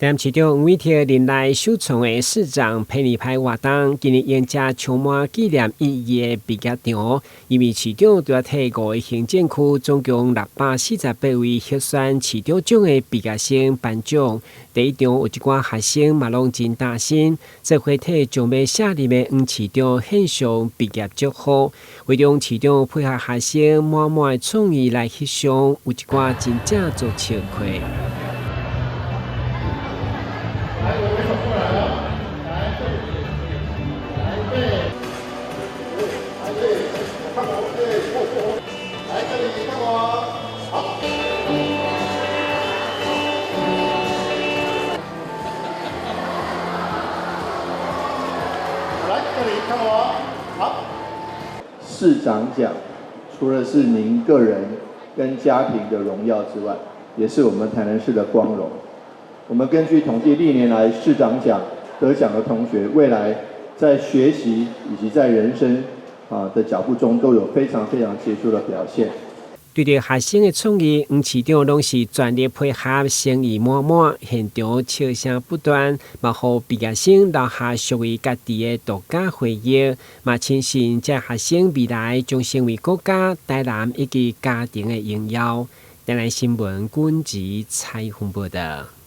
台南市長黃偉哲任內首創的市長陪你拍活動，今年迎接充滿紀念意義的畢業場。因為市長除了替五个行政區總共648位獲選市長獎的畢業生頒獎。第一場有一寡學生嘛攏真擔心，做伙替將欲卸任的黃市長獻上畢業祝福。會中市長配合學生滿滿的創意來翕相，有一寡真正足笑詼。來，我們走過來了，來這裡，來對，來這裡，看我，對，來這裡看我，好。來這裡看我，好。市長獎，除了是您個人跟家庭的榮耀之外，也是我們台南市的光榮。我們根據統計，歷年來市長獎得獎的同學，未來在學習以及在人生的腳步中，都有非常非常傑出的表現。對著學生的創意，黃市長攏是全力配合，誠意滿滿，現場笑聲不斷，嘛予畢業生留下屬於家己的獨家回憶，嘛深信這學生未來將成為國家、台南以及家庭的榮耀。台南新聞軍籍採訪報導。